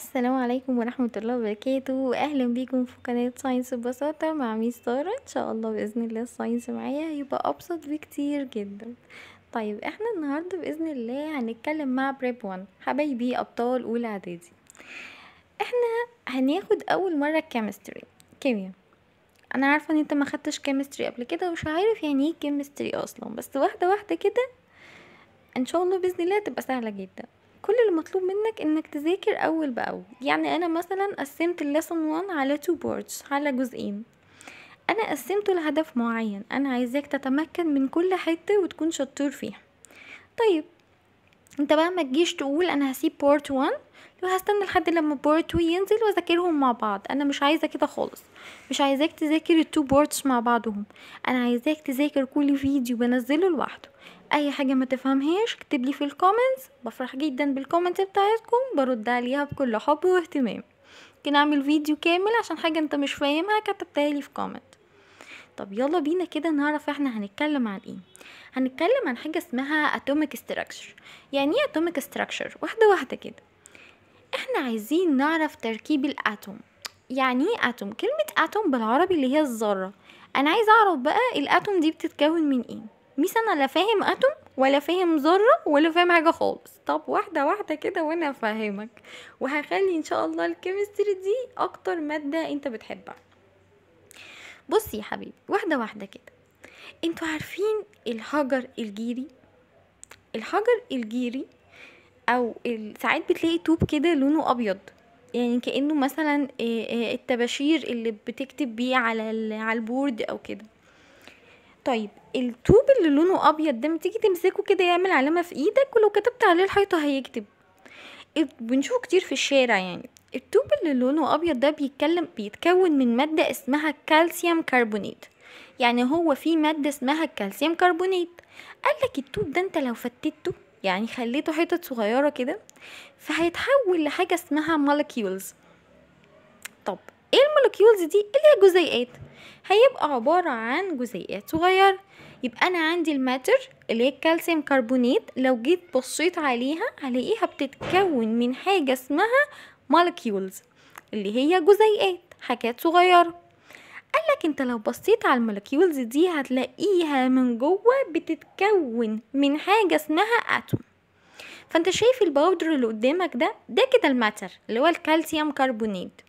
السلام عليكم ورحمة الله وبركاته. أهلا بيكم في قناة science ببساطة مع ميس سارة. إن شاء الله بإذن الله ال science معايا هيبقى أبسط بكتير جدا. طيب احنا النهاردة بإذن الله هنتكلم مع prep 1 حبايبي أبطال أولى إعدادي. احنا هناخد أول مرة chemistry، كيمياء. أنا عارفة إن انت ما خدتش chemistry قبل كده ومش عارف يعني ايه chemistry أصلا، بس واحدة واحدة كده إن شاء الله بإذن الله تبقى سهلة جدا. كل اللي مطلوب منك انك تذاكر اول باول. يعني انا مثلا قسمت ال lesson 1 على 2 parts، على جزئين. انا قسمته لهدف معين، انا عايزاك تتمكن من كل حتة وتكون شطور فيها. طيب انت بقى ما تجيش تقول انا هسيب part 1 وهستنى لحد لما part 2 ينزل واذاكرهم مع بعض. انا مش عايزه كده خالص، مش عايزاك تذاكر ال two parts مع بعضهم. انا عايزاك تذاكر كل فيديو بنزله لوحده. اي حاجة ما تفهمهاش اكتب لي في ال comments، بفرح جدا بال comment بتاعتكم، برد عليها بكل حب واهتمام. ممكن اعمل فيديو كامل عشان حاجة انت مش فاهمها كتبتها لي في comment. طب يلا بينا كده نعرف احنا هنتكلم عن ايه. هنتكلم عن حاجة اسمها atomic structure. يعني ايه atomic structure؟ واحدة واحدة كده. احنا عايزين نعرف تركيب ال atom. يعني ايه atom؟ كلمة atom بالعربي اللي هي الذرة. انا عايزه اعرف بقى ال atom دي بتتكون من ايه. ميس انا لا فاهم atom ولا فاهم ذره ولا فاهم حاجة خالص. طب واحدة واحدة كده وانا افهمك، وهخلي ان شاء الله ال chemistry دي اكتر مادة انت بتحبها. بصي يا حبيبي واحدة واحدة كده. انتوا عارفين الحجر الجيري؟ الحجر الجيري او ساعات بتلاقي طوب كده لونه ابيض، يعني كانه مثلا الطباشير اللي بتكتب بيه على ال board او كده. طيب الطوب اللي لونه ابيض ده لما تيجي تمسكه كده يعمل علامة في ايدك، ولو كتبت عليه الحيطة هيكتب. بنشوفه كتير في الشارع. يعني الطوب اللي لونه ابيض ده بيتكون من مادة اسمها calcium carbonate. يعني هو في مادة اسمها calcium carbonate. قالك الطوب ده انت لو فتته، يعني خليته حتت صغيرة كده، فهيتحول لحاجة اسمها molecules. طب ايه ال molecules دي؟ اللي هي جزيئات. هيبقى عبارة عن جزيئات صغيرة. يبقى انا عندي ال matter اللي هي ال calcium carbonate، لو جيت بصيت عليها هلاقيها بتتكون من حاجة اسمها molecules اللي هي جزيئات، حاجات صغيرة. قالك انت لو بصيت على ال molecules دي هتلاقيها من جوه بتتكون من حاجة اسمها atom. فانت شايف ال powder اللي قدامك ده، ده كده ال matter اللي هو ال calcium carbonate.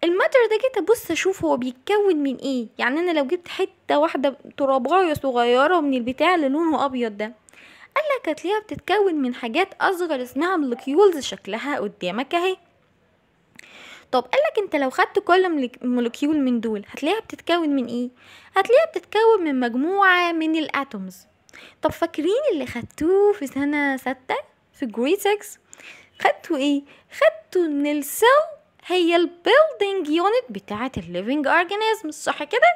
ال matter ده كده بص اشوف هو بيتكون من ايه. يعني انا لو جبت حتة واحدة ترابايه صغيرة من البتاع اللي لونه ابيض ده، قالك هتلاقيها بتتكون من حاجات اصغر اسمها molecules شكلها قدامك اهي. طب قالك انت لو خدت كل molecule من دول هتلاقيها بتتكون من ايه؟ هتلاقيها بتتكون من مجموعة من ال atoms. طب فاكرين اللي خدتوه في سنة 6 في grade 6؟ خدتوا ايه؟ خدتوا ان ال cell هي ال building unit بتاعه ال living organism، صح كده؟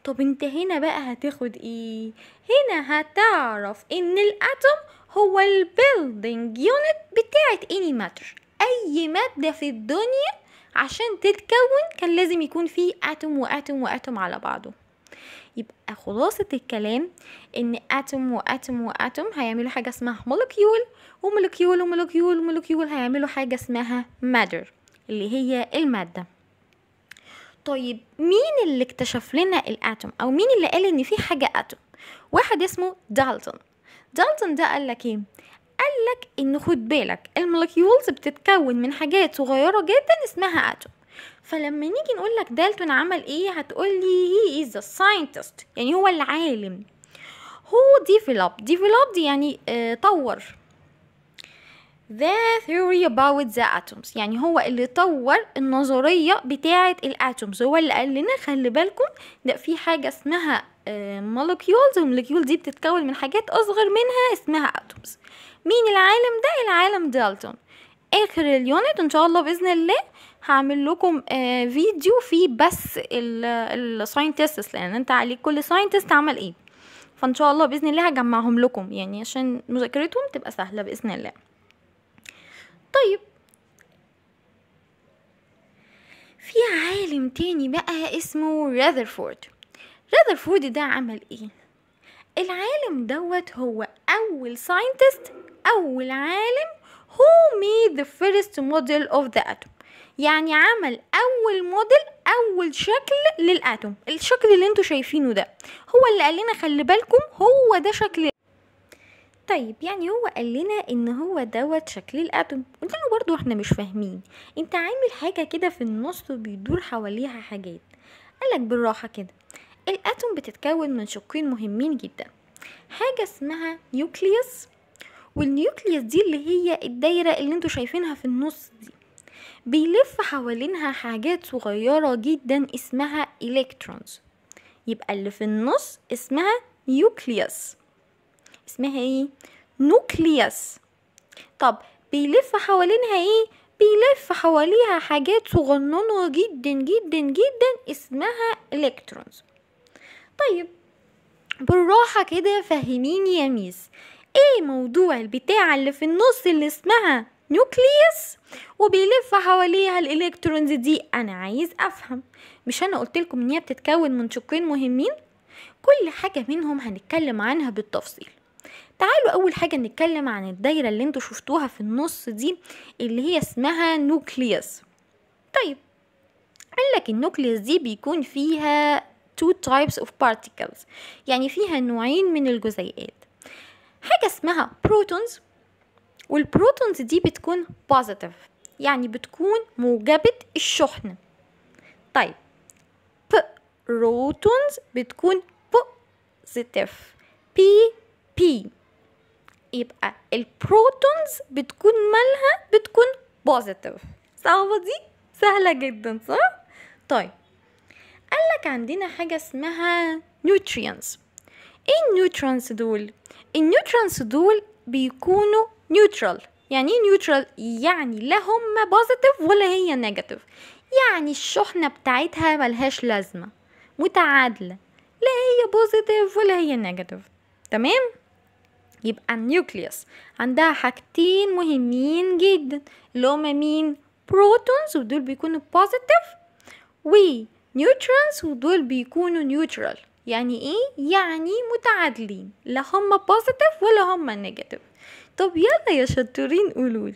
طب انت هنا بقى هتاخد ايه؟ هنا هتعرف ان ال atom هو ال building unit بتاعه any matter. اي مادة في الدنيا عشان تتكون كان لازم يكون فيه atom و atom و atom على بعضه. يبقى خلاصة الكلام ان atom و atom و atom هيعملوا حاجة اسمها molecule، و molecule و molecule و molecule هيعملوا حاجة اسمها matter اللي هي المادة. طيب مين اللي اكتشف لنا ال atom، او مين اللي قال ان في حاجة atom؟ واحد اسمه دالتون. دالتون ده قال لك ايه؟ قال لك ان خد بالك ال molecules بتتكون من حاجات صغيرة جدا اسمها atom. فلما نيجي نقول لك دالتون عمل ايه، هتقول لي he is the scientist، يعني هو العالم. هو developed يعني طور the theory about the atoms، يعني هو اللي طور النظرية بتاعه ال atoms. هو اللي قال لنا خلي بالكم ده في حاجة اسمها molecules، وال molecule دي بتتكون من حاجات اصغر منها اسمها atoms. مين العالم ده؟ العالم دالتون. اخر ال unit ان شاء الله باذن الله هعمل لكم فيديو فيه بس ال scientists، لان انت عليك كل scientist عمل ايه، فان شاء الله باذن الله هجمعهم لكم يعني عشان مذاكرتهم تبقى سهلة باذن الله. طيب في عالم تاني بقى اسمه راذرفورد. راذرفورد ده عمل ايه؟ العالم دوت هو اول scientist، اول عالم Who made the first model of the atom؟ يعني عمل اول موديل، اول شكل لل atom، الشكل اللي انتوا شايفينه ده هو اللي قال لنا خلي بالكم هو ده شكل. طيب يعني هو قال لنا ان هو دوت شكل ال atom. قلت له برضو احنا مش فاهمين، انت عامل حاجة كده في النص بيدور حواليها حاجات. قالك بالراحة كده، ال atom بتتكون من شقين مهمين جدا، حاجة اسمها nucleus، وال nucleus دي اللي هي الدايرة اللي انتوا شايفينها في النص دي، بيلف حوالينها حاجات صغيرة جدا اسمها electrons. يبقى اللي في النص اسمها nucleus، اسمها ايه؟ nucleus. طب بيلف حوالينها ايه؟ بيلف حواليها حاجات صغننة جدا جدا جدا اسمها electrons. طيب بالراحة كده فهميني يا ميس، ايه موضوع البتاعة اللي في النص اللي اسمها nucleus وبيلف حواليها ال electrons دي؟ انا عايز افهم. مش انا قلتلكم ان هي بتتكون من شقين مهمين؟ كل حاجة منهم هنتكلم عنها بالتفصيل. تعالوا اول حاجة نتكلم عن الدايرة اللي انتوا شفتوها في النص دي اللي هي اسمها nucleus. طيب قالك ال nucleus دي بيكون فيها two types of particles، يعني فيها نوعين من الجزيئات، حاجة اسمها protons، وال protons دي بتكون positive يعني بتكون موجبة الشحنة. طيب protons بتكون positive P P، يبقى ال protons بتكون مالها؟ بتكون positive. صعبة دي؟ سهلة جدا صح؟ طيب قالك عندنا حاجة اسمها neutrons. ايه ال neutrons دول؟ ال neutrons دول بيكونوا neutral. يعني ايه neutral؟ يعني لا هم positive ولا هي negative، يعني الشحنة بتاعتها ملهاش لازمة، متعادلة، لا هي positive ولا هي negative. تمام؟ يبقى ال nucleus عندها حاجتين مهمين جدا اللي هما مين؟ protons ودول بيكونوا positive، و neutrons ودول بيكونوا neutral. يعني ايه؟ يعني متعادلين، لا هما positive ولا هما negative. طب يلا يا شطورين قولولي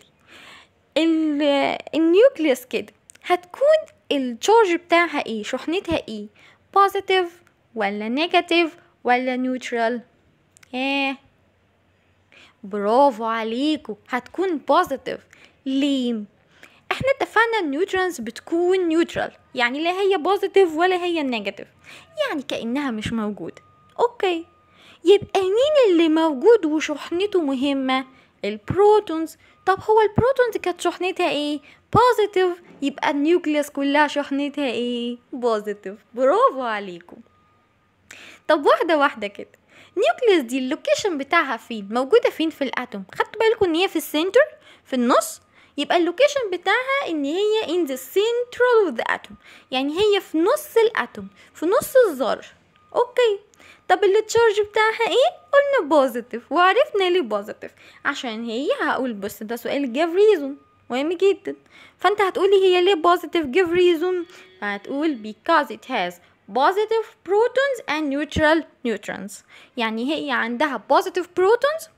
ال nucleus كده هتكون ال charge بتاعها ايه؟ شحنتها ايه؟ positive ولا negative ولا neutral؟ ايه برافو عليكم، هتكون positive. ليه؟ احنا اتفقنا ال neutrons بتكون neutral، يعني لا هي positive ولا هي negative، يعني كأنها مش موجودة. okay، يبقى مين اللي موجود وشحنته مهمة؟ ال protons. طب هو ال protons كانت شحنتها ايه؟ positive، يبقى ال nucleus كلها شحنتها ايه؟ positive. برافو عليكم. طب واحدة واحدة كده، ال nucleus دي ال location بتاعها فين؟ موجودة فين في ال atom؟ خدتوا بالكم ان هي في ال center، في النص، يبقى ال location بتاعها ان هي in the central of the atom، يعني هي في نص ال atom، في نص الذرة. okay، طب ال charge بتاعها ايه؟ قلنا positive، وعرفنا ليه positive، عشان هي هقول بس ده سؤال give reason مهم جدا، فانت هتقولي هي ليه positive give reason، فهتقول because it has positive protons and neutral neutrons، يعني هي عندها positive protons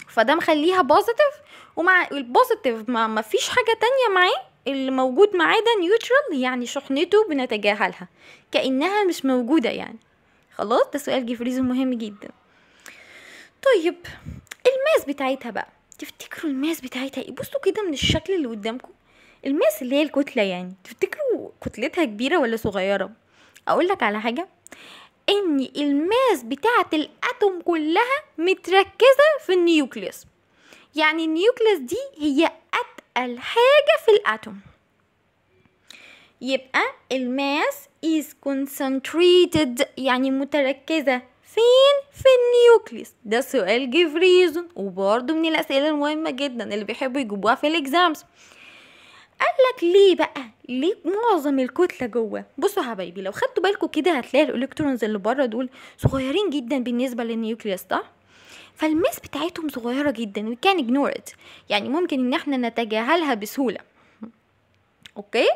فده مخليها positive، ومع ال positive ما فيش حاجة تانية معاه، اللي موجود معاه ده neutral، يعني شحنته بنتجاهلها كأنها مش موجودة يعني. خلاص، ده سؤال give reason مهم جدا. طيب ال mass بتاعتها بقى، تفتكروا ال mass بتاعتها ايه؟ بصوا كده من الشكل اللي قدامكم، ال mass اللي هي الكتلة، يعني تفتكروا كتلتها كبيرة ولا صغيرة؟ اقول لك على حاجة، ان ال mass بتاعة ال atom كلها متركزة في ال nucleus، يعني ال nucleus دي هي اتقل حاجة في ال atom، يبقى ال mass is concentrated يعني متركزة فين؟ في ال nucleus. ده سؤال give reason، وبرضه من الأسئلة المهمة جدا اللي بيحبوا يجيبوها في ال exams. قالك ليه بقى؟ ليه معظم الكتلة جوه؟ بصوا يا حبايبي، لو خدتوا بالكم كده هتلاقي ال electrons اللي بره دول صغيرين جدا بالنسبة لل nucleus، صح؟ فال mass بتاعتهم صغيرة جدا، we can ignore it، يعني ممكن ان احنا نتجاهلها بسهولة. okay؟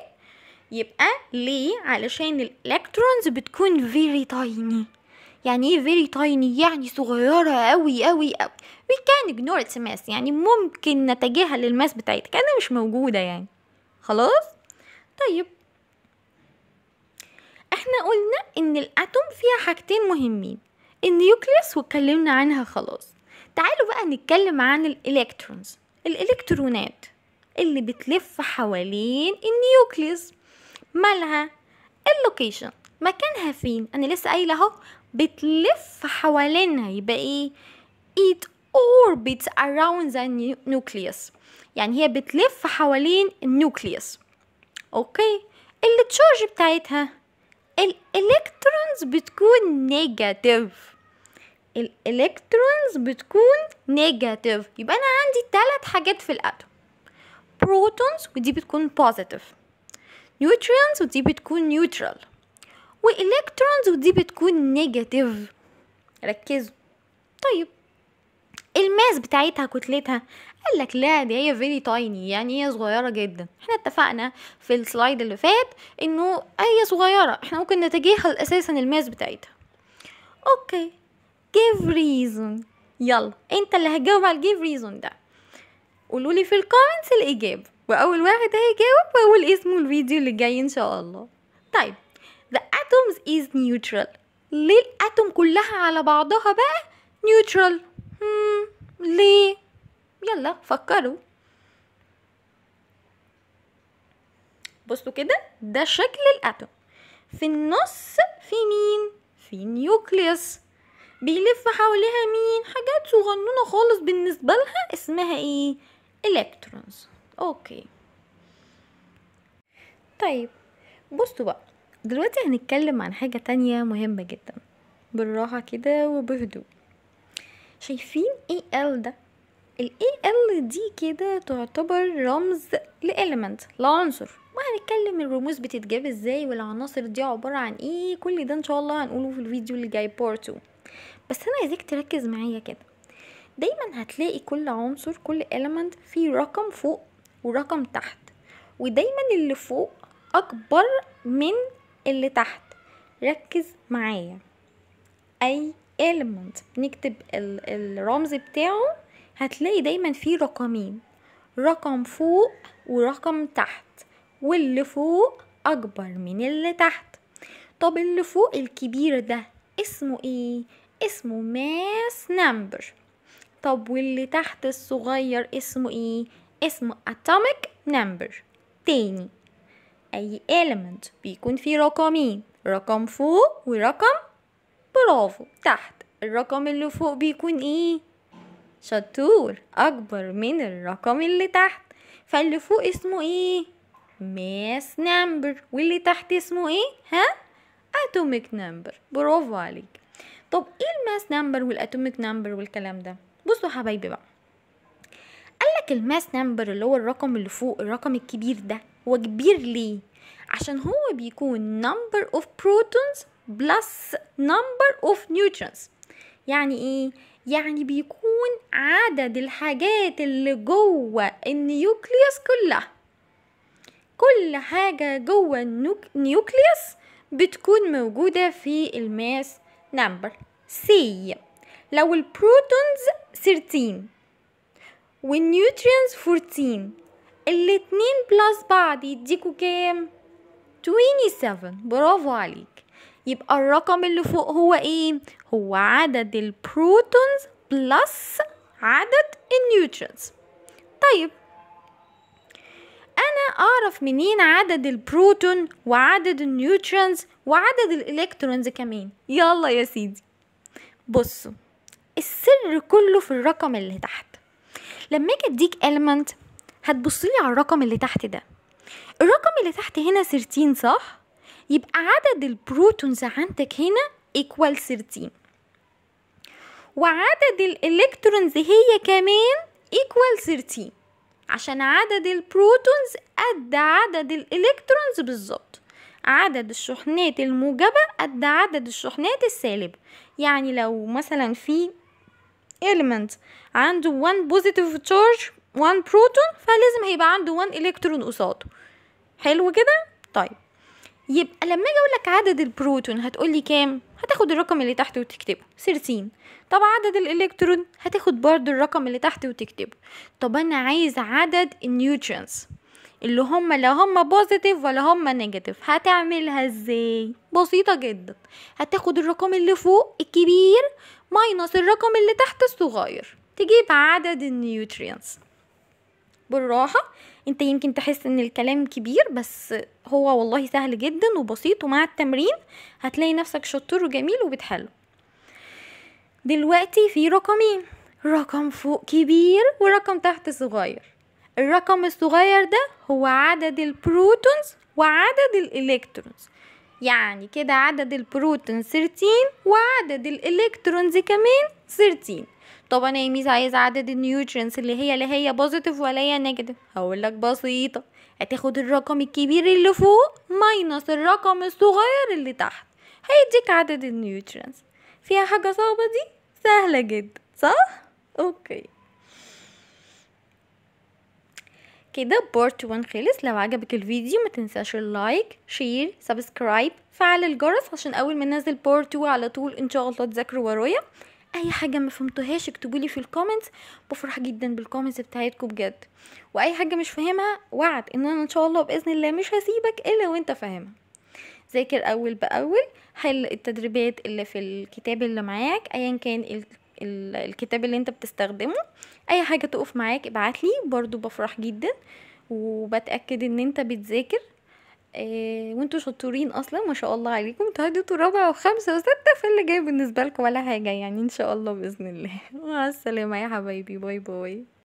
يبقى ليه؟ علشان ال electrons بتكون very tiny، يعني ايه very tiny؟ يعني صغيرة قوي قوي قوي. we can ignore its mass، يعني ممكن نتجاهل ال mass بتاعتها كأنها مش موجودة يعني. خلاص. طيب احنا قلنا ان ال atom فيها حاجتين مهمين، ال nucleus واتكلمنا عنها خلاص. تعالوا بقى نتكلم عن ال electrons، الالكترونات اللي بتلف حوالين ال nucleus. مالها؟ ال location، مكانها فين؟ انا لسه قايله اهو بتلف حوالينها، يبقى ايه؟ it orbits around the nucleus، يعني هي بتلف حوالين ال nucleus. okay. ال charge بتاعتها ال electrons بتكون negative، ال electrons بتكون negative. يبقى انا عندي 3 حاجات في ال atom، protons ودي بتكون positive، neutrons ودي بتكون neutral، و electrons ودي بتكون negative. ركزوا. طيب ال mass بتاعتها كتلتها، قال لك لا دي هي very tiny، يعني هي صغيرة جدا. احنا اتفقنا في ال slide اللي فات انه هي صغيرة، احنا ممكن نتجاهل اساسا ال mass بتاعتها. okay give reason، يلا انت اللي هتجاوب على give reason ده. قولوا لي في ال comments الاجابة، واول واحد هيجاوب واقول اسمه الفيديو اللي جاي ان شاء الله. طيب the atoms is neutral، ليه ال atom كلها على بعضها بقى neutral؟ ليه؟ يلا فكروا. بصوا كده، ده شكل ال atom، في النص في مين؟ في nucleus، بيلف حواليها مين؟ حاجات صغنونه خالص بالنسبة لها اسمها ايه؟ electrons. okay. طيب بصوا بقى دلوقتي هنتكلم عن حاجة تانية مهمة جدا، بالراحة كده وبهدوء. شايفين Al ده؟ ال Al دي كده تعتبر رمز ل element، لعنصر، وهنتكلم الرموز بتتجاب ازاي والعناصر دي عبارة عن ايه، كل ده ان شاء الله هنقوله في الفيديو اللي جاي part 2. بس انا عايزاك تركز معايا كده. دايما هتلاقي كل عنصر، كل element فيه رقم فوق ورقم تحت، ودايما اللي فوق اكبر من اللي تحت. ركز معايا، اي element نكتب الرمز بتاعه هتلاقي دايما فيه رقمين، رقم فوق ورقم تحت، واللي فوق اكبر من اللي تحت. طب اللي فوق الكبير ده اسمه ايه؟ اسمه mass number. طب واللي تحت الصغير اسمه ايه؟ اسمه atomic number. تاني، اي element بيكون فيه رقمين، رقم فوق ورقم برافو تحت. الرقم اللي فوق بيكون ايه؟ شطور، اكبر من الرقم اللي تحت. فاللي فوق اسمه ايه؟ mass number، واللي تحت اسمه ايه؟ ها؟ atomic number. برافو عليك. طب ايه ال mass number وال atomic number والكلام ده؟ بصوا حبايبي بقى، قالك ال mass number اللي هو الرقم اللي فوق، الرقم الكبير ده، هو كبير ليه؟ عشان هو بيكون number of protons plus number of neutrons. يعني ايه؟ يعني بيكون عدد الحاجات اللي جوه ال nucleus كلها، كل حاجة جوه ال nucleus بتكون موجودة في ال mass number. say لو ال protons 13 وال neutrons 14، الاتنين plus بعض يديكوا كام؟ 27. برافو عليك. يبقى الرقم اللي فوق هو ايه؟ هو عدد ال protons plus عدد ال neutrons. طيب انا اعرف منين عدد البروتون وعدد ال neutrons وعدد ال electrons كمان؟ يلا يا سيدي بصوا، السر كله في الرقم اللي تحت. لما اجي اديك element هتبصلي على الرقم اللي تحت ده، الرقم اللي تحت هنا 13 صح؟ يبقى عدد ال protons عندك هنا equal 13، وعدد ال electrons هي كمان equal 13، عشان عدد ال protons قد عدد ال electrons بالظبط. عدد الشحنات الموجبة قد عدد الشحنات السالبة. يعني لو مثلا في element عنده 1 positive charge 1 بروتون، فلازم هيبقى عنده 1 الكترون قصاده. حلو كده؟ طيب يبقى لما اجي اقول لك عدد البروتون هتقولي كام؟ هتاخد الرقم اللي تحت وتكتبه 13. طب عدد الالكترون هتاخد برضو الرقم اللي تحت وتكتبه. طب انا عايز عدد ال neutrons اللي هم لا هم positive ولا هم negative، هتعملها ازاي؟ بسيطة جدا، هتاخد الرقم اللي فوق الكبير minus الرقم اللي تحت الصغير، تجيب عدد ال neutrons. بالراحة، انت يمكن تحس ان الكلام كبير بس هو والله سهل جدا وبسيط، ومع التمرين هتلاقي نفسك شطور وجميل وبتحله. دلوقتي في رقمين، رقم فوق كبير ورقم تحت صغير. الرقم الصغير ده هو عدد ال protons وعدد ال electrons، يعني كده عدد ال protons 13 وعدد ال electrons كمان 13. طب انا يا ميس عايز عدد ال neutrons اللي هي لا هي positive ولا هي negative، هقول لك بسيطه، هتاخد الرقم الكبير اللي فوق minus الرقم الصغير اللي تحت، هيديك عدد ال neutrons. فيها حاجه صعبه دي؟ سهله جدا صح؟ okay كده part 1 خلص. لو عجبك الفيديو ما تنساش ال like، share، subscribe، فعل الجرس عشان اول ما ننزل part 2 على طول ان شاء الله تذاكروا ورايا. اي حاجه ما فهمتوهاش اكتبولي في ال comments، بفرح جدا بال comments بتاعتكم بجد. واي حاجه مش فاهمها وعد ان انا ان شاء الله باذن الله مش هسيبك الا وانت فاهمها. ذاكر اول باول، حل التدريبات اللي في الكتاب اللي معاك ايا كان الكتاب اللي انت بتستخدمه. اي حاجه تقف معاك ابعتلي، برضو بفرح جدا وبتاكد ان انت بتذاكر. وانتوا شطورين اصلا ما شاء الله عليكم، انتوا هديتوا رابعه وخمسه وسته، فاللي جاي بالنسبه لكم ولا حاجه يعني ان شاء الله باذن الله. مع السلامه يا حبايبي، bye bye.